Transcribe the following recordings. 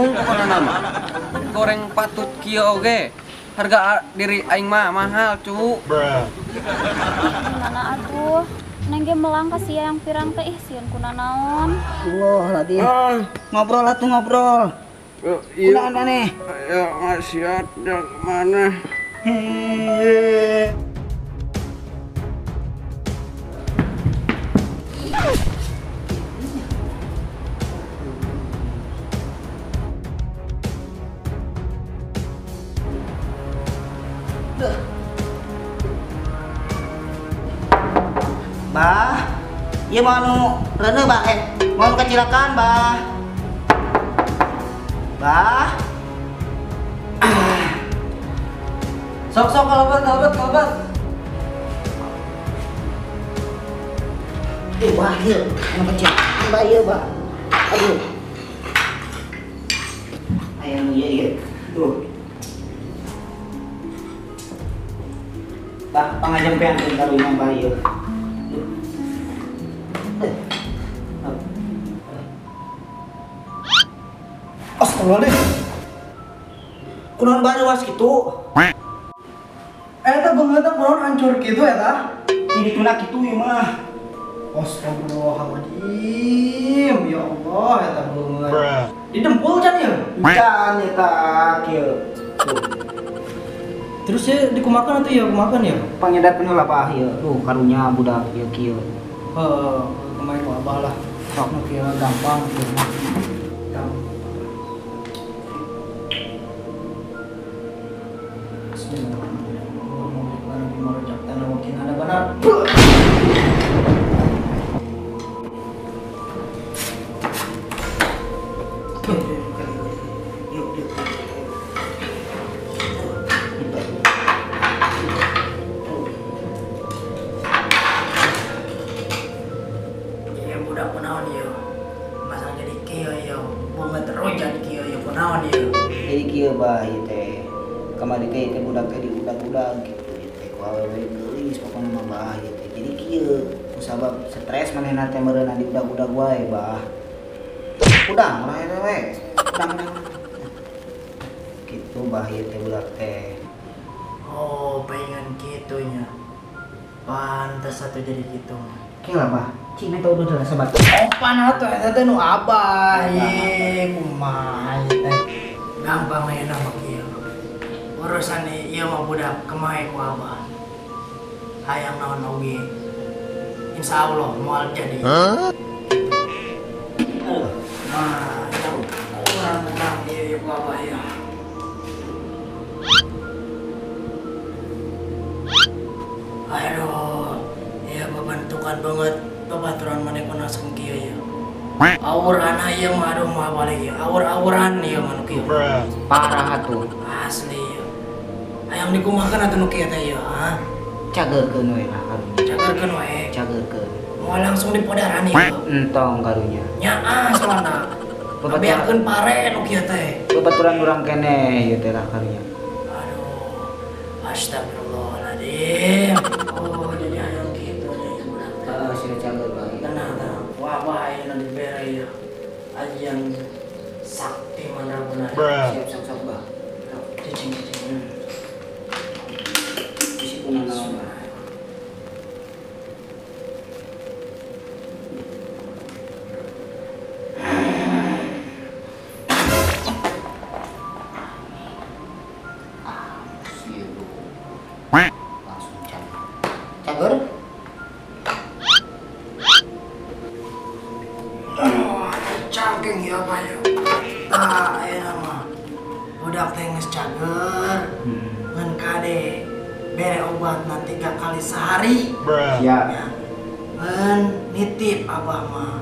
Bingung pokona nama. Goreng patut kieu oge. Harga diri aing mah mahal, cu. Gimana atuh? Neng ge melang ka sia yang pirang teh ih sieun kunanaon. Allah ladi. Ngobrol atuh ngobrol. Iya. Kunaon maneh? Ya maksiat mana? Bah, ieu mau nu reuneuh bah, mau nu kacilakan bah. Bah. Sok sok kalabat kalabat kalabat. Bah ieu nu kacilakan bah ieu bah. Aduh. Aya nu ieu ieu. Tuh. Bah, pangajempean karunya bah ieu. Astagfirullahaladzim. Kunaon bae was kitu? Eta beungeut kunaon hancur kitu eta? Ini tuna kitu ieu mah. Astagfirullahaladzim. Ya Allah eta beungeut. Didempul can ieu? Can eta kieu. Terus ya dikumakan atuh ya kumakan ya? Pangedat penuh lah bah ieu. Tuh karunya budak ieu kieu. Heeh, kemarin ku abah lah. Sok nu kieu gampang kieu mah. Gampang. Iya budak kunaon ieu. Masang jadi kieu ieu, beungeut rojat kieu ieu kunaon ieu. Jadi kieu bah ieu teh. Kamari teh teh budak teh diudag-udag gitu teh ku awewe geulis pokona mah bah ieu teh. Jadi kieu kusabab stres manehna teh meureunna diudag-udag wae bah. Udang lah eta we. Udang. Gitu bah ieu teh budak teh. Oh, pengen kitu nya. Pantes atuh jadi kitu. Oke lah bah. Cing teh udah udah sabar. Opan atuh eta teh nu abah ieu kumaha ieu teh. Gampang ayeuna mah kieu. Urusan ieu mah budak kemae ku abah. Hayang naon oge. Insyaallah moal jadi. Nah, kurang menang ieu ku abah ya. Aduh, ieu babantukan banget babaturan maneh ku naseng kieu ieu. Awuran ieu mah aduh mah balik ieu. Awur-awuran ieu mah nu kieu. Parah atuh. Asli ieu. Hayang dikumahakeun atuh nu kieu teh ieu, ha? Cageurkeun we lah karunya. Cageurkeun we. Cageurkeun. Moal langsung dipodaran ieu. Entong karunya. Nyaah soalna. Bebeakeun pare nu kieu teh. Babaturan urang keneh ieu teh lah karunya. Aduh. Astagfirullahaladzim. Oh, jadi hayang kitu nya budak teh. Heeh, sina cager bae. Tenang, tenang. Wah, wah ayeuna dibere ieu. Ajian sakti mandraguna. Siap, siap, siap, bah. Cicing, cicing. Bisi kunaon bah. Langsung cager. Cager? Aduh, cangking ya Pak ya. Tah, ayeuna mah. Budak teh geus cager. Ngan kade bere obatna 3 kali sehari. Siap. Ya. Ngan nitip abah mah.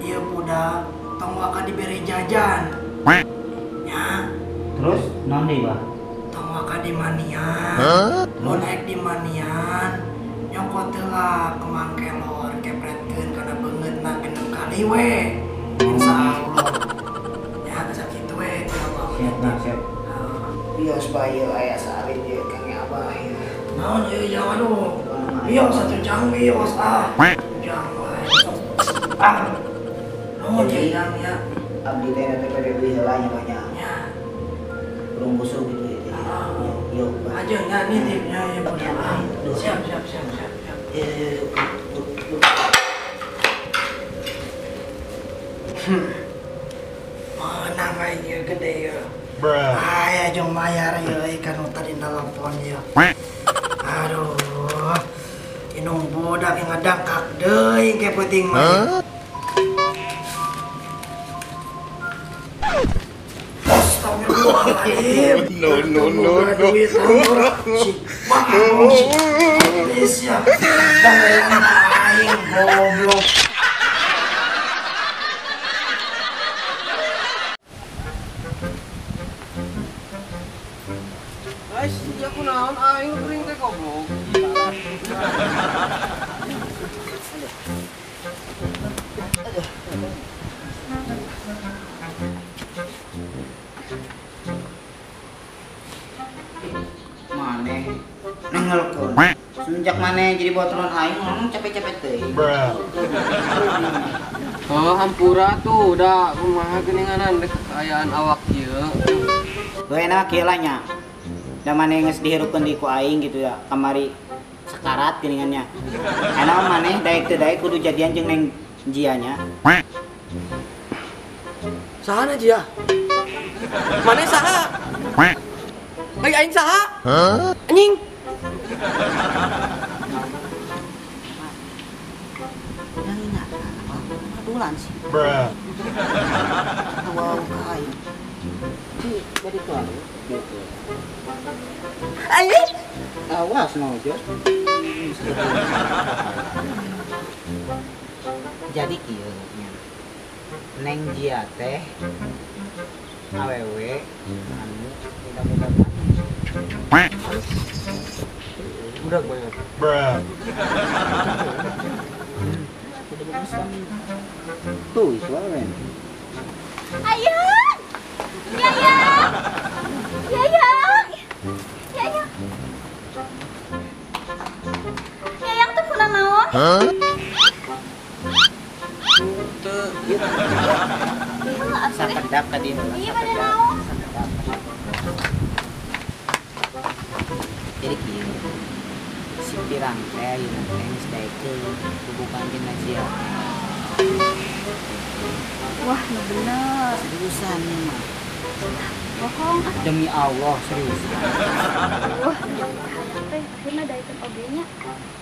Ieu budak tong waka dibere jajan. Ya. Terus naon deui, Bah? Tong waka dimanian. Mun naik dimanian, nyokot heula kemang kelor kepretkeun kana beungeutna 6 kali we. Insyaallah. Ya geus kitu we teh abah. Siap, siap. Bios bae ieu aya saalit ieu Kang Abah ieu. Naon ieu jang aduh. Bios atuh jang bios ah. Jang wae. Ah. Naon ieu jang ya. Abdi teh teh PBB heula nya mah nya. Urung busuk gitu ya teh. Yuk, aja nya nitipnya ya budak. Siap siap siap siap. Menang aing ieu gede ieu. Aya jeung mayar ieu kan tadi nelpon ieu. Aduh. Inung budak yang ngadangkak deui ke peuting mah. Astagfirullahaladzim. No no no no. Si aing goblok. Guys, ya aku naon aing kering teh goblok. Maneh nengelkeun. Semenjak maneh jadi botolon aing ngomong capek-capek teuing. Oh, hampura tuh udah kumaha geuninganan rek kaayaan awak ieu. Heuh enak kieu lah nya. Da maneh geus dihirupkeun di ku aing gitu ya, kamari sekarat geuningannya. Enak maneh daek teu daek kudu jadian jeung Neng Jia nya. Saha na Jia? Maneh saha? Ai aing saha? Anjing. Bulan sih. Wow, aing. Ci, dari tuan. Ayo. Awas no, Jos. Jadi kieu nya. Neng Jia teh awewe anu budak-budak budak banyak. Tuh, itu awewe. Ayang! Yayang! Yayang! Yayang! Yayang tuh kuna naon? Teu. Sakedap ka dieu. Iya pada naon? Jadi kieu. Si pirang teh ayeuna teh geus daekeun bubukan jeung Najia. Wah, nu bener. Seriusan ieu mah. Bohong ah. Demi Allah, serius. Wah, jadi teh akhirna daekeun oge nya.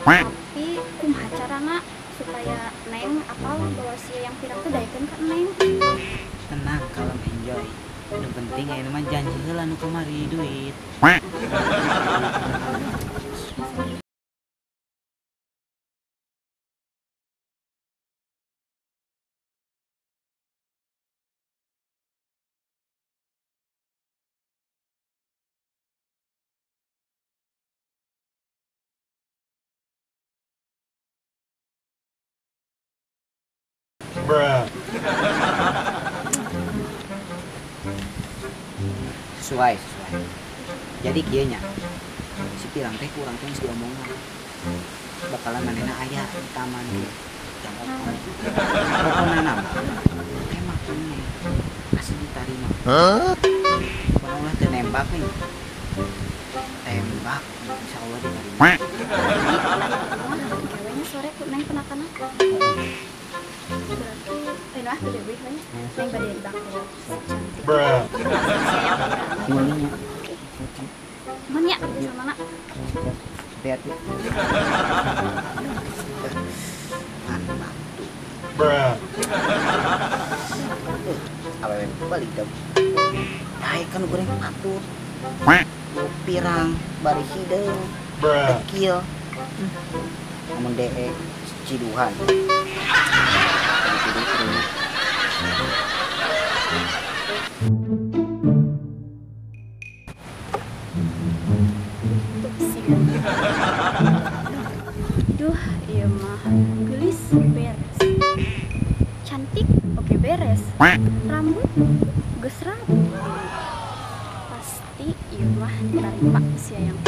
Tapi kumaha carana supaya Neng apal bahwa si yang pirang teh daekeun ka Neng? Tenang, kalem enjoy. Nu penting ayeuna mah janji heula nu kamari duit. Sesuai, sesuai. Jadi kieu nya. Si pirang teh kurang teh geus diomongan. Bakalan manehna aya di taman ge. Jam 4. Pokona nama tembak ini asli diterima. Pokona ulah teu nembak nih. Tembak, insya Allah diterima. Kewenya sore ku Neng penatana. Berarti ah gede wih nya. Neng bade bakal cantik. Gimana? Mana ya kerja sama nak? Hati-hati. Mantap. Awewe balik dong. Naik kan goreng patut. Pirang, bari hideung, tekil. Amun deek ciduhan. Duh, iya mah gelis beres. Cantik, oke beres. Rambut geus rapi. Pasti iya mah diterima si yang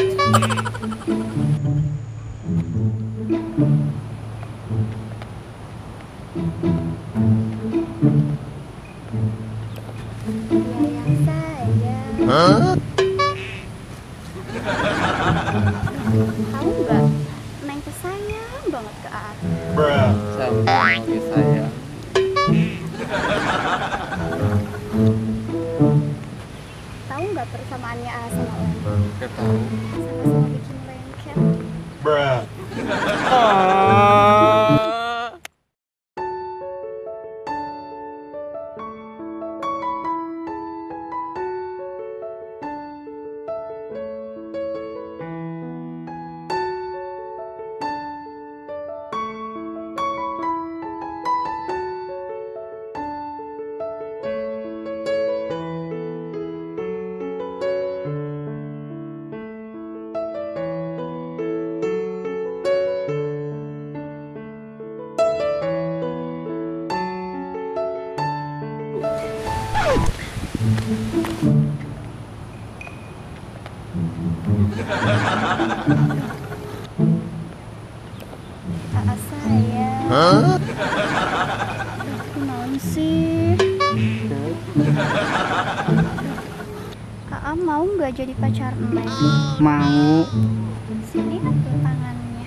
Dia yang sayang. Hah? Tahu nggak? Neng tuh sayang banget ke Aa. Sama sayang. Tahu nggak persamaannya Aa sama Lem? Gak tahu. Sama-sama bikin lengket. Bruh. Aa sayang. Hah? Kunaon sih? Aa mau nggak jadi pacar Neng? Mau. Sini tuh tangannya.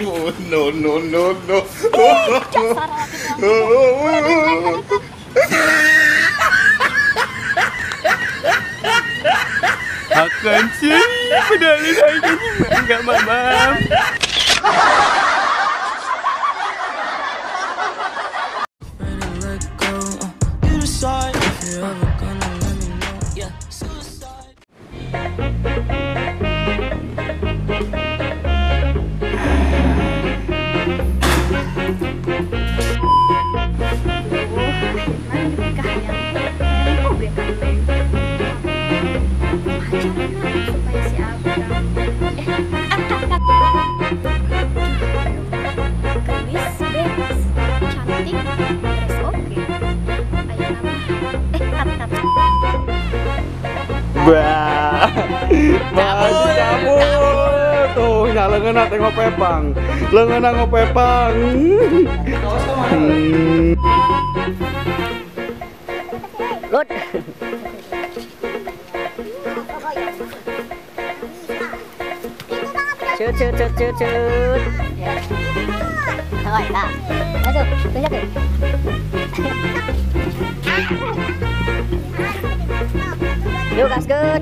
Oh, no, no, no, no. Akan sih, pedali lagi enggak mama. Bah, cabut, tuh nyala leungeunna teh ngopepang, leungeunna ngopepang. Lut. Cut cut cut cut cut. Rồi, nah. Masuk, tunjuk tuh. Yuk, gaskeun.